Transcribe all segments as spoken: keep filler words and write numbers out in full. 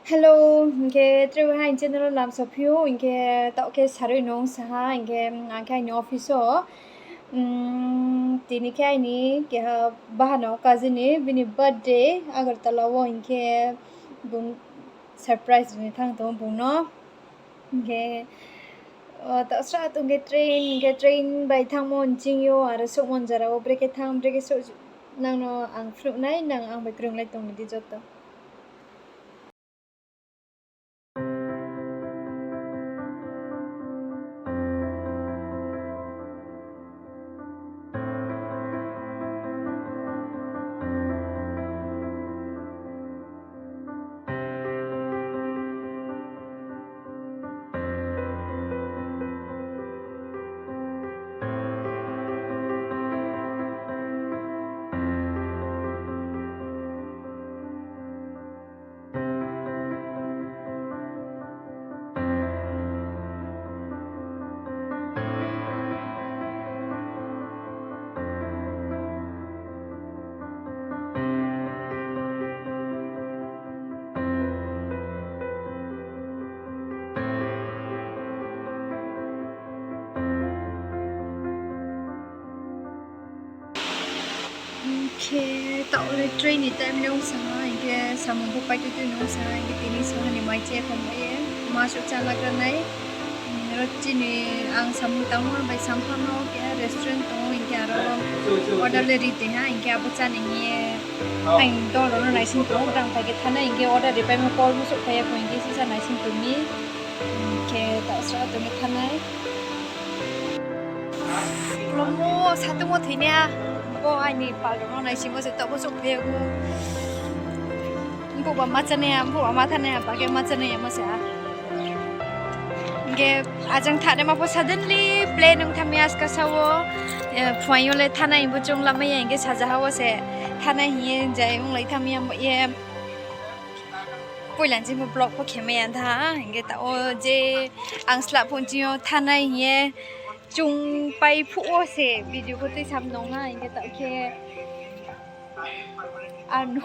Hello, hing khe tre bai ha aini channel wo lamsao phi ou, hing khe taoh khe sarui nung sa ha, hing khe ang khe aini office wo, mm, tini khe aini keha bahanao cousin ni bini birthday Agartala wo, hing khe bung surprise ri ni thanng tong ou bung no. Hing khe, o, taoh sra tong khe train, hing khe train bai thanngmo nching yo, aro souhmo jora wo brekhe thanng, brekhe souh, nang no ang phnuh nai, nang ang bai krunglai tong di joto. Hing khe taoh le train ni time le ong sa ha, hing khe samung pho paitui tui no ong sa ha, hing khe tini saha ni mai che pho mai ye ma suh chálagra nai. Aro chini ang samung tangmo bai sampha no keha restaurant tong ou, hing khe aro order le ri tong ha, hing khe abo chá ni hing ye ang dol rao no naising tong ou, brang phai khe thanng nai, hing khe order ripaimo call pho souhphai ya kho, hing khe sisa naising tong mi. Hing khe taoh sra tong khe thanng nai. Kolomo satungmo thoinaiha, bo aini pal rao no naisingmo se taoh pho souhphai ya kho. Mphuh ba ma chánaiha, mphuh ba ma thanngnaiha, ba khe ma chánai yamo se ha. Hing khe ajang thanngnaima pho suddenly plan ong thanng mi askasa wo, phuaing yo le thanngnai bo choung lamai ya, hing khe sajaha wo se thanngnai hing ye jai onglai thanng mi ya bo ye. Poila nching pho vlog pho khe mai ya tha, hing khe taoh wo je ang slah phuh nching yo thanngnai hing ye choungpai phuh wo se video pho tui sam nung ha, hing khe taoh khe ano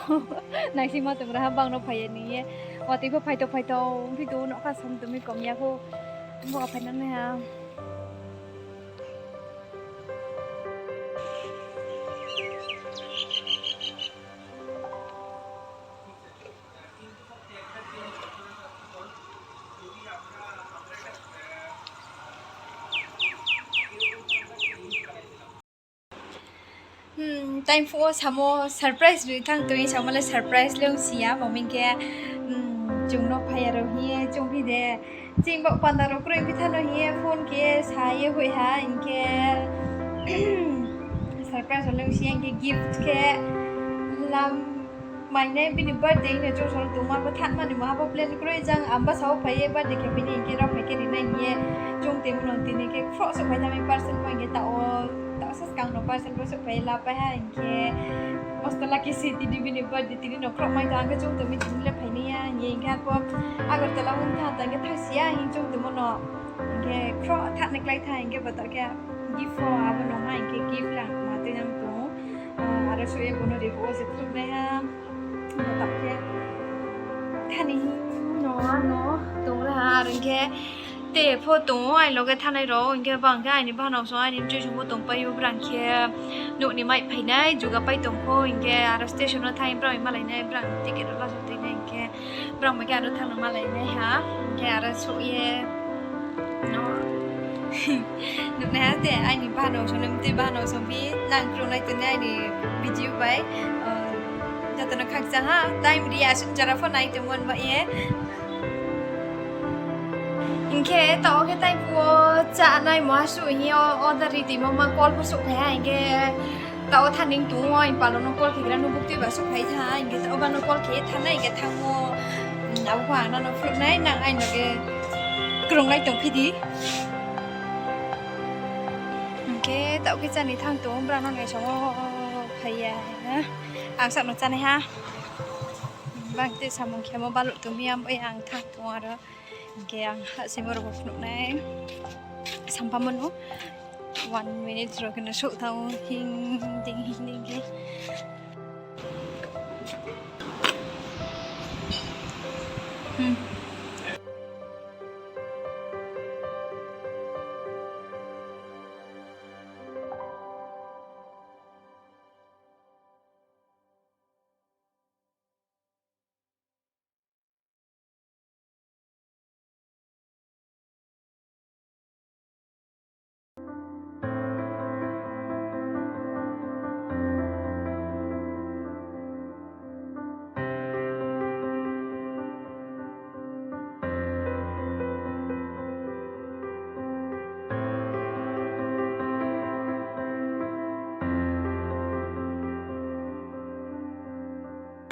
naisingma tong raha bang no phai ya ni ye. Watoi pho phaito phaito ongphi tong ou, nouhkha sam tong mi kom ya kho. Bo phai nang nai ha. Hmm, time phuh wo samo surprise ri thanng tong samo le surprise le ongsi ya, mami khe, hmm, chung no phai ya rao hing ye choungphi de, ching baoh panda rao kroi phi tha no hing ye phone khe sa ye hoih ha, hing khe surprise rao le ongsi ya, hing khe gift khe lam mainai bini birthday hing ye chung sal tongma pho thanngma ni maha pho plan kroi jang amba sao phai ye birthday khe bini hing khe rao phai khe ri nai hing ye chung tongmo no tini khe khroh souhphai tha mi parcel pho hing khe taoh wo, taoh sa skang no parcel pho souhphai lapai ha hing khe mosto lucky se tini bini birthday tini no khroh mai tha ang khe chung tong mi tini le phai nai ya hing ye hing khe arpho Agartala ong tha tang khe thanngsi ya hing chung tongmo no hing khe khroh thanng ni klái tha hing khe bo taoh khe gift pho abo no ha hing khe gift lang ma tui nang tong ou. Aro suh ye bo no ri phuh wo se phnuh nai ha. Bo taoh khe thani hing no ano tong ra ha, aro hing khe te pho tong ou, aini loge thanngnai rao, hing khe bang khe aini bahanao song, aini mchoi song pho tongpai ou, brang khe nouh ni mai phai nai, juga pai tong pho, hing khe aro station wo thanng ye brang bai malai nai, brang ticket rao laso tui nai, hing khe brang bai khe aro thanng no malai nai ha, hing khe aro souh ye no nuhnai ha te, aini bahanao song, mtui bahanao song phi, nang krunglai tong nai aini video bai, joto no khakchang ha, time ri ya, asuh jora pho nai tongmo ba ye. Hing khe taoh khe time phuh wo chánai mo asuh hing ye order ri tongmo ma call pho souhphai ha, hing khe taoh wo thanng ning tong ou, aini pal rao no call khe gra no buktui ba souhphai tha, hing khe taoh wo ba no call khe thanng nai, hing khe thanngmo, abo pho ang nang no phnuh nai, nang aini loge krunglai tongphi di. Hing khe taoh khe chá ni thanng tong ou, brang no naisamo phai ya. Ang sak no chánai ha. Bang te samung khemo baluh tong mi, abo ye ang thanng tong aro. Hing khe ang hahsoingmo rao pho phnuh nai. Samphamo no one minute rao khe no souh thanng ou, hing ding hing ding khe.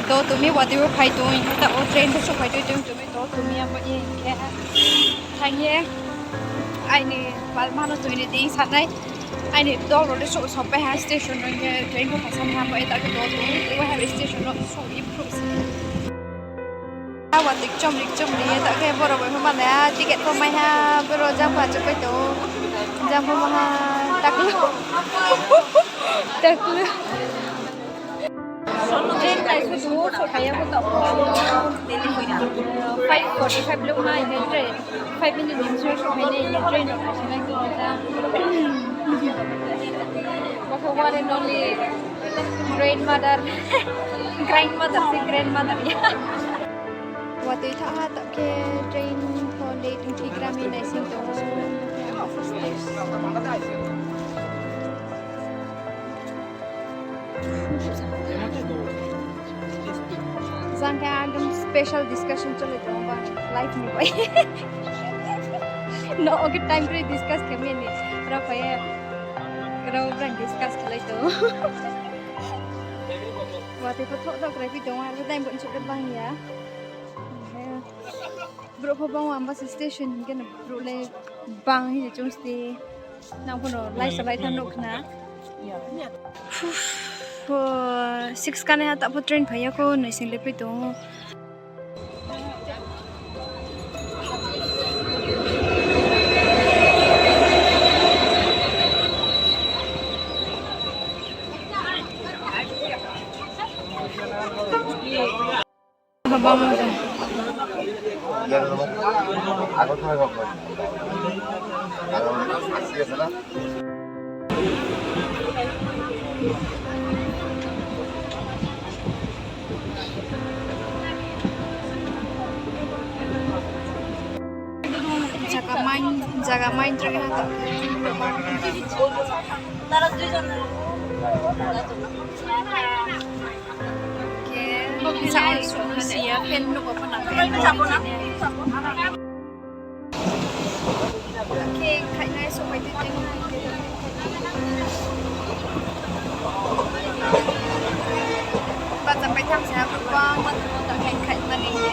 To tumi watui wo phai tong, hing khe taoh wo train bo souhphai tong, tumi to tumi abo ye hing khe thanng ye aini palma no tui ni di sanai. Aini dol rao le souh, souhpai ha station no, hing khe train bo phai sanai ha, abo ye taoh khe to tong, tui wo ha station no souh ye phruh se. A watui kchom ri kchom ri ye taoh khe borao bai pho malai ha, ticket pho mai ha, boro jang pho achouhpai tong, jang pho ma ha, taklu, taklu. Train nai sudu souhphai ya bo taoh pho. Five forty five lung ha, hing khe train five minute ni bsing yo souhphai nai, hing khe train rao phai sanai tong ja. Bo khe one and only grandmother, grandmother se grandmother ya. Watui thaoh ha taoh khe train pho late ongphi gra mi naising tong ou. Jang khe ekdom special discussion cholai tong ou ba life ni bai. No, okay, time kri discuss khe mi ni. Rao phai ye, rao brang discuss khelai tong ou. Watui pho thoh thoh krai phi tong ou, aro time bo nchouh le bang ya. Brouh pho bang ou, amba se station hing khe no brouh le bang hing ye chung sti. Nang pho no lai salai tha nuh khna. Six kanaiha taoh pho train phai ya khou, naising le phi tong ou. Jaga main, jaga main tro ha. Khe, sa oi sung si ya, fan nuh bo pho nang. Khe, khainai souhphai tei tei nai. Bacham bai tham se ha, brouh bang, bacham bai tham se ha, khai mani ye.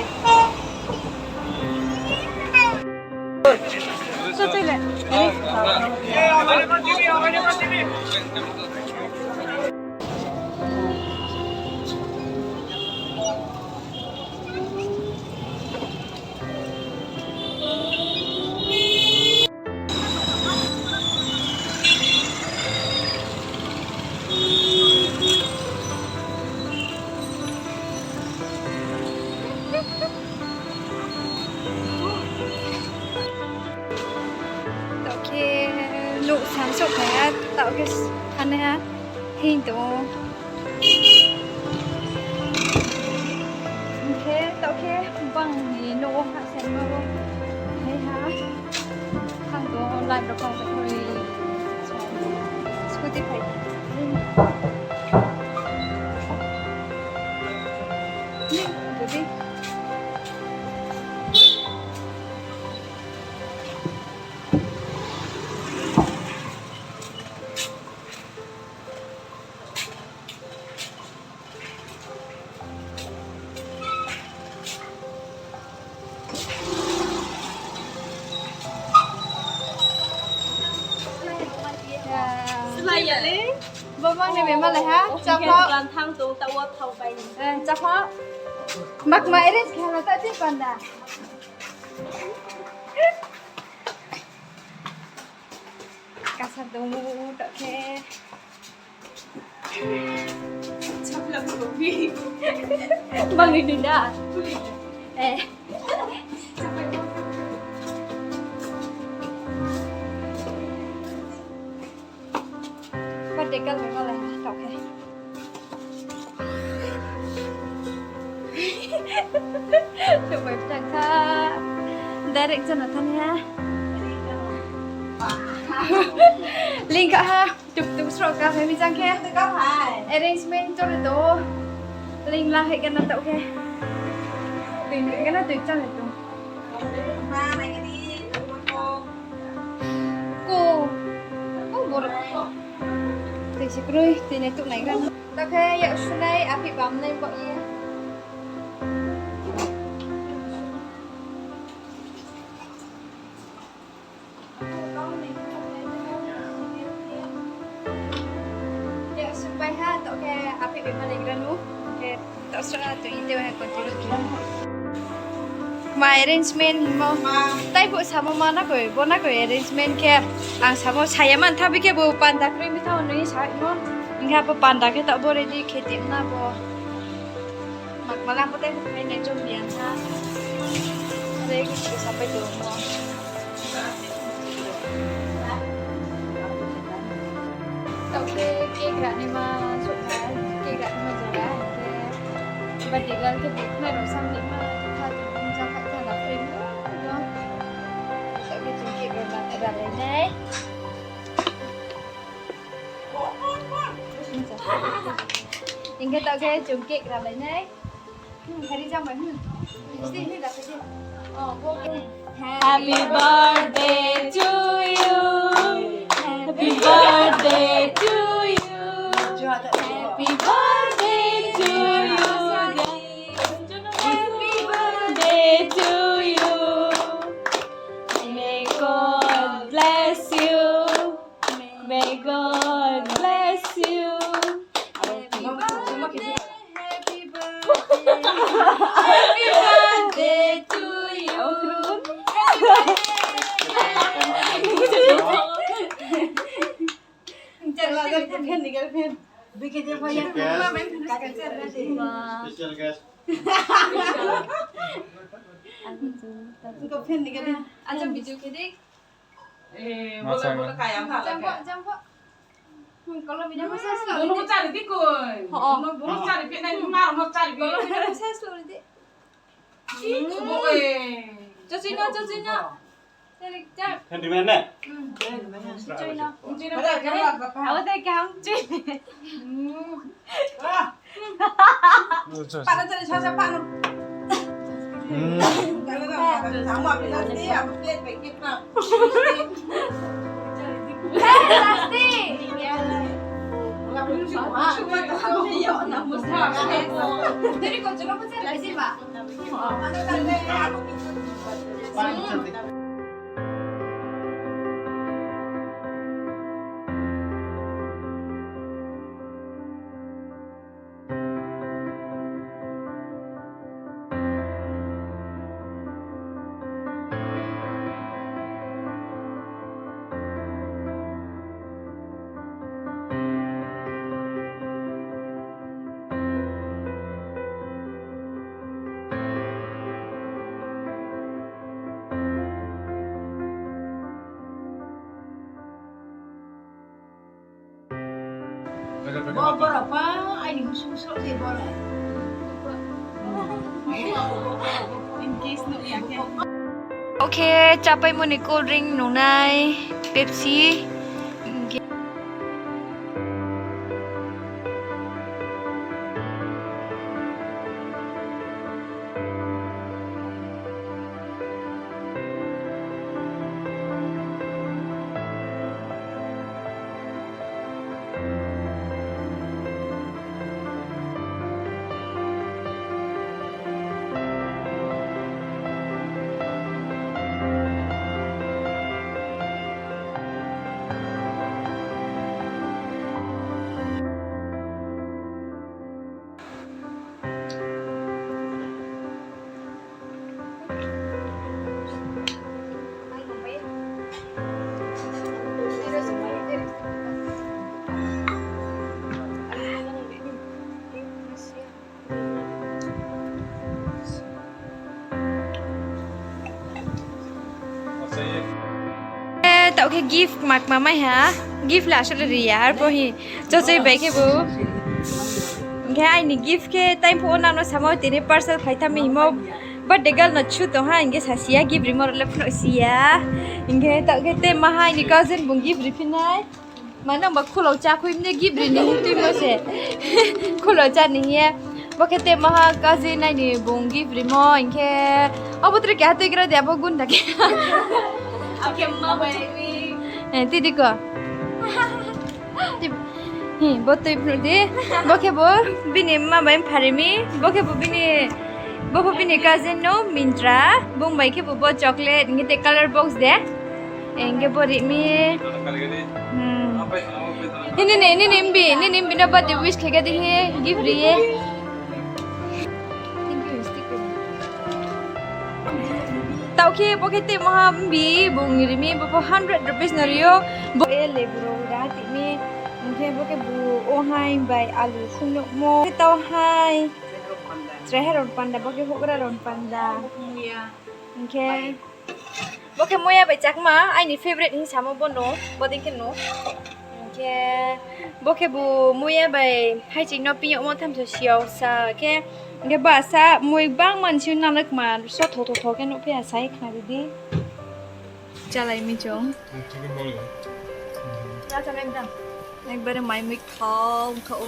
Taoh khe nouh sam souhphai ha, taoh khe thanai ha, hing tong ou. Hing khe taoh khe bang ni nouh wo hahsoingma wo phai ha. Thang tong ou, light rao phang se koi. Scooty phai. Ni, budi. Slái ya le. Bo bang ni bema lai ha, chapha. Dukan thang tong, taoh wo thao bai ni. Eh, chapha. Mak mai res khe hala ta ti panda. Kasa tong ou, taoh khe. Bang ni da. Eh. Kal bai malai ha, taoh khe. Taoh bai ptang kha. Direct jana thani ha. Ling kha ha. Tuk tuk sroh ka phai mi jang khe. Arrangement to le do. Ling la hai gana taoh khe. Tui nai gana tui chang le tong. Ko. Ko borok. Tui si kroi, tui nai tuk nai gana. Taoh khe yak sunai, aphi bam nai bo ye. Yak sung bai ha, taoh khe aphi bai malai gra nu. Khe taoh sra tu ite ha continue khe. Ma arrangement mo. Tai bo samo ma na koi, bo na koi arrangement khe. Ang samo saya man tha bi khe bo panda kroi mi tha nui sa mo. Hingkha bo panda khe taoh bo ready khe tim na bo. Mak mala bo tai bo khai nai chom biang ha. Re khe sapai tong mo. Taoh khe cake ranaima souhphai, cake ranaima zaga, hing khe birthday girl khe bo khnai rao samlima, kha tong kha, kha na phai no. Taoh khe chung cake rana ralai nai. Hing khe taoh khe chung cake ralai nai. Hmm, hari jang bai, hmm. Sini, sini, dah, sini. Oh, bo, bo. Happy birthday to you. Happy birthday to you. Happy birthday to you. Happy birthday to you. May God bless you. May God bless you. Happy birthday, happy birthday, happy birthday to you. Happy birthday. Special guest. Special guest. Acha video khe di. Eh, bolo, bolo kaya tha la khe. Jang bo, jang bo. Hmm, kolo bini message lo. Bolo chari di koi. Ho, ho. Bolo, bolo chari phi nai, ma no chari phi. Kolo bini message lo di. Ih, bo, eh. Chachino, chachino. Chari, chari. Henry man ne? Hmm. Chino. Chino. Abo tai kaham chui. Hmm. Ah. Pano tadi sasa pano. Hmm. Plastic. Jadi kau cuma pun saya kasih, Pak. Bo borok pa aini bsung sroh se borok. In case nuh ya khe. Okay, chapaimo ni cold drink nungnai, Pepsi. Eh, taoh khe gift mak mamai ha. Gift le asole ri ya, arphuh hi chochoi bai khe bo. Hing khe aini gift khe time phuh wo nang no samo tini parcel phai tha mi himo. Birthday girl no chu tong ha, hing khe sa si ya, gift rimo rao le phnuh si ya. Hing khe taoh khe te maha aini cousin bung gift ri phi nai. Mano ba khulao chá khui mne gift ri ni hing tuimo se. Khulao chá ni hing ye. Bo khe te maha cousin aini bung gift rimo, hing khe. Abo tre keha tui gra de abo gunda khe. Akhe mma bai. Eh, tidi ko. Hi, bo tui phnuh di. Bo khe bo bini mma bai mpha ri mi. Bo khe bo bini, bo pho bini cousin no Mintra. Bung bai khe bo, bo chocolate, hing khe te color box de. Hing khe bo ri mi. Hmm. Nini, nini mbi, nini mbi no birthday wish khe khe di hi, gift ri ye. Taoh khe bo khe te maha mbi bung ri mi, bo pho hundred rupees no ri ou. Bo e lebu rao ra ti mi. Hing khe bo khe bu o hai bai alu phung nuhmo. Khe tau hai. Chrai ha rao panda, bo khe houhgra rao panda. Hing khe bo khe muya bai chakma, aini favorite hing samo bo no, bodei khe no. Hing khe bo khe bu muya bai haiching no ping yagmo thamso siyao sa khe. Hing khe ba sa mui bangma ni si nang le kma so tho tho tho khe nuhphi ya sai khna ri di. Chálai mi chung. Ekbare mai mui thao thao.